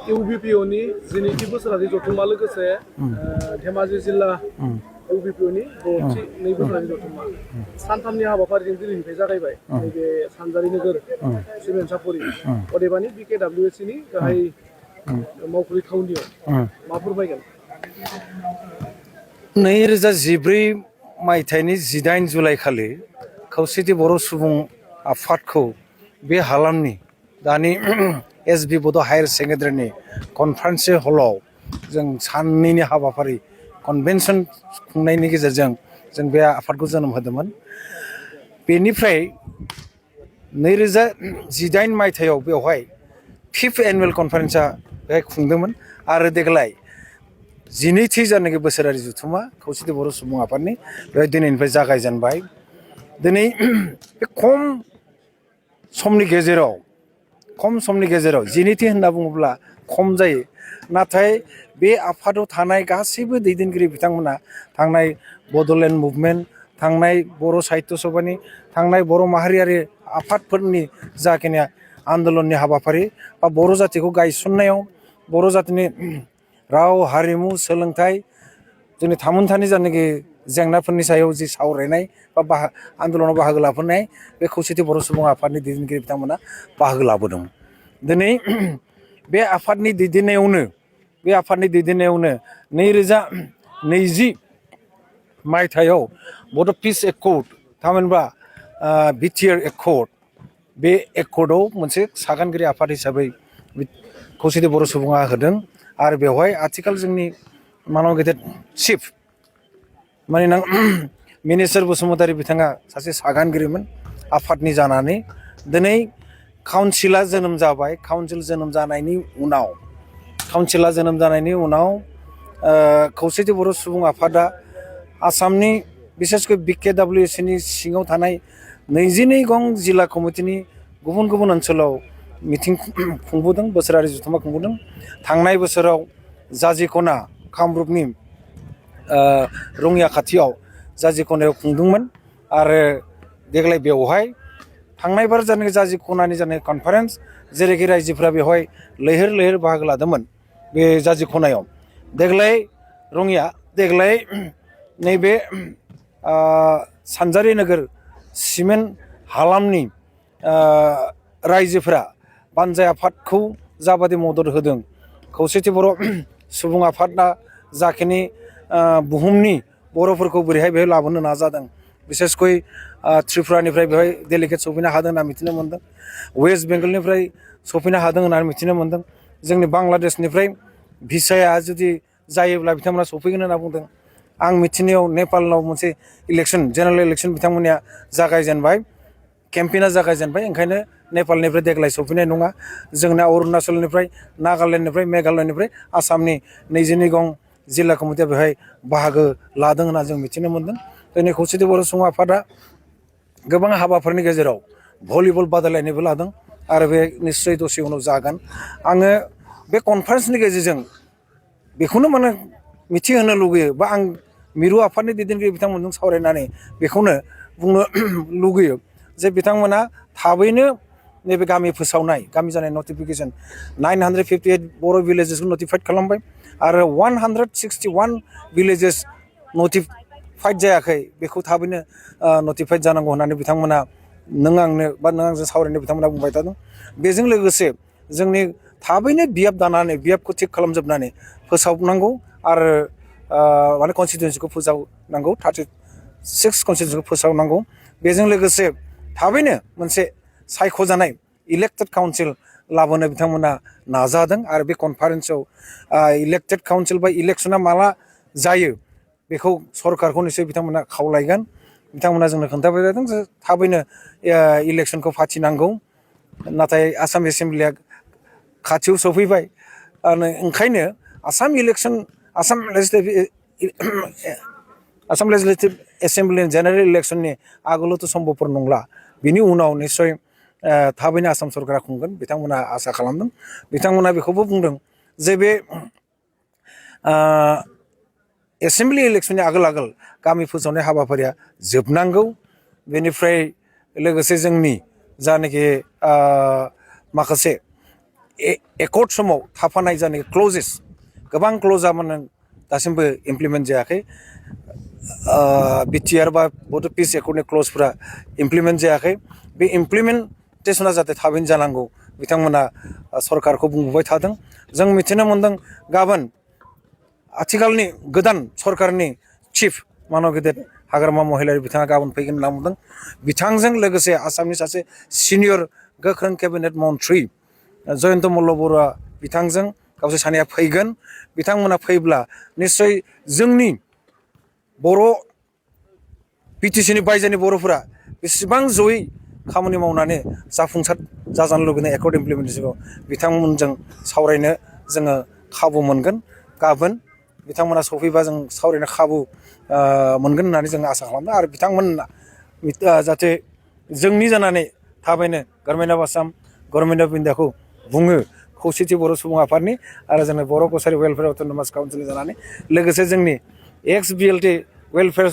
इउबिपिअनि जिनैथि बोसोरारि जथुम्मा लोगोसे धेमाजि जिल्ला इउबिपिअनि 6थि नै बोसोरारि जथुम्मा सानथामनि हाबाफारिजों दिनैनिफ्राय जागायबाय नैबे सानजारि नोगोर सिमेन्ट सापरि अदेबानि बिकेडब्लिउएसि नि गाहाय मावखुलि थावनियाव मा फोरमायगोन 2014 मायथाइनि 18 जुलाइ खालि खौसेथि बर' सुबुं आफादखौ बे हालामनि दानि एसबि बड' हायार सेकेन्डारिनि कनफारेन्स हलाव जों साननैनि हाबाफारि कनभेनसन खुंनायनि गेजेरजों जों बे आफादखौ जोनोम होदोंमोन। बेनिफ्राय 2018 मायथाइयाव बेवहाय 5th एनुवेल कनफारेन्सआ बेहाय खुंदोंमोन आरो देग्लाय 12थि जानाखि बोसोरारि जथुम्मा खौसेथि बर' सुबुं आफादनि बेहाय दिनैनिफ्राय जागायजेनबाय। दिनै बे खम समनि गेजेराव 12थि होनना बुङोब्ला खम जायो, नाथाय बे आफादाव थानाय गासैबो दैदेनगिरि बिथांमोना थांनाय बड'लेण्ड मुभमेन्ट, थांनाय बर' साहित्य सभानि, थांनाय बर' माहारियारि आफादफोरनि जाखिनि आन्दलननि हाबाफारि बा बर' जातिखौ गायसननायाव बर' जातिनि राव हारिमु सोलोंथाइ जोंनि थामोनथानि जानाखि जेंनाफोरनि सायाव जि सावरायनाय बा आन्दलनाव बाहागो लाफैनाय बे खौसेथि बर' सुबुं आफादनि दैदेनगिरि बिथांमोना बाहागो लाबोदों। दिनै बे आफादनि दैदेननायावनो 2020 मायथाइयाव बड' पिस एकर्ड थामहिनबा बिटिआर एकर्ड बे एकर्डआव मोनसे सागानगिरि आफाद हिसाबै खौसेथि बर' सुबुङा होदों आरो बेवहाय आथिखाल जोंनि मानव गेदेर चिफ मानोना मिनिस्टार बसुमतारी बिथाङा सासे सागानगिरिमोन आफादनि जानानै। दिनै काउन्सिला जोनोम जाबाय। काउन्सिल जोनोम जानायनि उनाव खौसेथि बर' सुबुं आफादा आसामनि बिसेसकै बिकेडब्लिउएसि नि सिङाव थानाय 22 गं जिल्ला कमिटिनि गुबुन गुबुन ओनसोलाव मिटिं खुंबोदों, बोसोरारि जथुम्मा खुंबोदों। थांनाय बोसोराव जाजिख'ना कामरुपनि रङिया खाथियाव जाजिख'नायाव खुंदोंमोन आरो देग्लाय बेवहाय थांनाय बार जानाय जाजिख'नानि जानाय कनफारेन्स जेरैखि रायजोफोरा बेवहाय लैहोर लैहोर बाहागो लादोंमोन बे जाजिख'नायाव। देग्लाय नैबे सानजारि नोगोर सिमेन्ट हालामनि रायजोफोरा बानजाय आफादखौ जाबादि मदद होदों, खौसेथि बर' सुबुं आफादा जाखिनि बुहुमनि बर'फोरखौ बोरैहाय बेहाय लाबोनो नाजादों, बिसेसकै त्रिपुरानिफ्राय बेवहाय डेलिगेट सफैनो हादों होनना मिथिनो मोन्दों, वेस्ट बेंगलनिफ्राय सफैनो हादों होननानै मिथिनो मोन्दों, जोंनि बांलादेशनिफ्राय भिसाया जुदि जायोब्ला बिथांमोना सफैगोन होनना बुंदों। आं मिथिनायाव नेपालाव मोनसे इलेक्सन जेनेरेल इलेक्सन बिथांमोननिया जागायजेनबाय, केम्पेइना जागायजेनबाय, ओंखायनो नेपालनिफ्राय देग्लाय सफैनाय नङा। जोंना अरुणाचलनिफ्राय, नागालेण्डनिफ्राय, मेघालयनिफ्राय आसामनि 22 गं जिल्ला कमिटिया बेवहाय बाहागो लादों होनना जों मिथिनो मोन्दों। दिनै खौसेथि बर' सुबुं आफादा गोबां हाबाफोरनि गेजेराव भलिबल बादायलायनायबो लादों आरो बे निस्सय दसे उनाव जागोन। आङो बे कनफारेन्सनि गेजेरजों बेखौनो मिथिहोनो लुगैयो बा आं मिरु आफादनि दैदेनगिरि बिथांमोनजों सावरायनानै बेखौनो बुंनो लुगैयो जे बिथांमोना थाबैनो नैबे गामि फोसावनाय, गामि जानाय नटिफिकेसन 958 बर' भिलेजेसखौ नटिफाइड खालामबाय आरो 161 भिलेजेस नटिफाइड जायाखै, बेखौ थाबैनो नटिफाइड जानांगौ होननानै बिथांमोना नों आंजों सावरायनो बिथांमोना बुंबाय थादों। बेजों लोगोसे जोंनि थाबैनो बियाबखौ थिग खालामजोबनानै फोसावनांगौ आरो कनस्टिटुवेन्सिखौ फोसावनांगौ, 36 कनस्टिटुवेन्सिखौ फोसावनांगौ। बेजों लोगोसे थाबैनो मोनसे सायख'जानाय इलेक्टेड काउन्सिल लाबोनो बिथांमोना नाजादों आरो बे कनफारेन्सआव इलेक्टेड काउन्सिल बा इलेक्सना माला जायो बेखौ सरकारखौ निसय बिथांमोना खावलायगोन। बिथांमोना जोंनो खोन्थाबाय थादों जे थाबैनो इलेक्सनखौ फाथिनांगौ, नाथाय आसाम एसेम्ब्लिया खाथियाव सफैबाय आरो ओंखायनो आसाम लेजिस्लेटिभ एसेम्ब्लि जेनेरेल इलेक्सननि आगोलावथ' सम्भबफोर नंला, बिनि उनाव निस्सय थाबैनो आसाम सरकारा खुंगोन बिथांमोना आसा खालामदों। बिथांमोना बेखौबो बुंदों जे बे एसेम्ब्लि इलेक्सननि आगोल गामि फोसावनाय हाबाफारिया जोबनांगौ। बेनिफ्राय लोगोसे जोंनि जानाखि माखासे एकर्ड समाव थाफानाय जानाय क्लजेस गोबां क्लजा माने दासिमबो इमप्लिमेन्ट जायाखै बिटिआर बा बड' पिस एकर्डनि क्लजफोरा इमप्लिमेन्ट जायाखै बे इमप्लिमेन्टेसना जाहाथे थाबैनो जानांगौ बिथांमोना सरकारखौ बुंबोबाय थादों जों मिथिनो मोन्दों गाबोन आथिखालनि गोदान सरकारनि चिफ मानव गेदेर हाग्रामा महिलारि बिथाङा गाबोन फैगोन होनना बुंदों बिथांजों लोगोसे आसामनि सासे सिनियर गोख्रों केबिनेट मन्थ्रि जयन्त मल्ल बरुवा बिथांजों गावसोर सानैया फैगोन बिथांमोना फैब्ला निस्सय जोंनि बर' बिटिसिनि बायजोनि बर'फोरा बेसेबां जयै खामानि मावनानै जाफुंसार जाजानो लुगैनाय एकर्ड इमप्लिमेन्टेसनखौ बिथांमोनजों सावरायनो जोङो खाबु मोनगोन गाबोन बिथांमोना सफैबा जों सावरायनो खाबु मोनगोन होननानै जों आसा खालामदों आरो बिथांमोना जाहाथे जोंनि जानानै थाबैनो government of Assam government of इन्डियाखौ बुङो खौसेथि बर' सुबुं आफादनि आरो जोंनि बर' कसारि वेलफेयार अट'नमास काउन्सिलनि जानानै लोगोसे जोंनि एक्स BLT वेलफेयार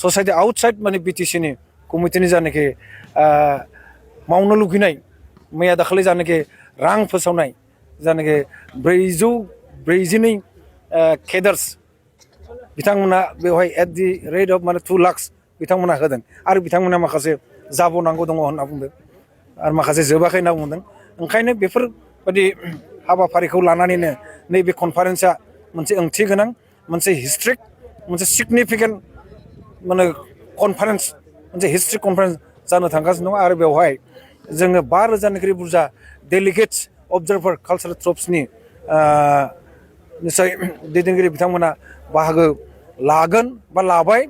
ससाइटि आउटसाइड माने बिटिसिनि कमिटिनि जानाखि मावनो लुगैनाय मैया दाखालि जानाखि रां फोसावनाय जानाखि 442 केडार्स बिथांमोना बेवहाय एट दि रेट अफ माने 2 लाख बिथांमोना होदों आरो बिथांमोना माखासे जाबावनांगौ दङ होनना बुंदों आरो माखासे जोबाखै होनना बुंदों ओंखायनो बेफोरबायदि हाबाफारिखौ लानानैनो नैबे कनफारेन्सआ मोनसे ओंथि गोनां मोनसे हिस्ट्रिक मोनसे सिगनिफिकेन्ट माने कनफारेन्स मोनसे हिस्ट्रिक कनफारेन्स जानो थांगासिनो दङ आरो बेवहाय जोङो 5,000निख्रुइ बुरजा डेलिगेट्स अबजार्भार कालचारेल ट्रुप्सनि निस्सय दैदेनगिरि बिथांमोना बाहागो लागोन बा लाबाय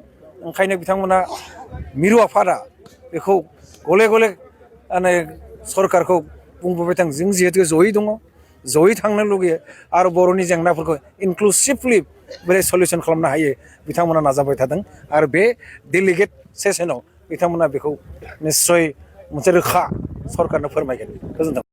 ओंखायनो बिथांमोना मिरु आफादा बेखौ गले गले माने सरकारखौ बुंबोबाय थां जों जिहेतु जयै दङ जयै थांनो लुगैयो आरो बर'नि जेंनाफोरखौ इनक्लुसिभलि बोरै सलिउसन खालामनो हायो बिथांमोना नाजाबाय थादों आरो बे डेलिगेट सेसनाव बिथांमोना बेखौ निस्सय मोनसे रोखा सरकारनो फोरमायगोन गोजोन्थों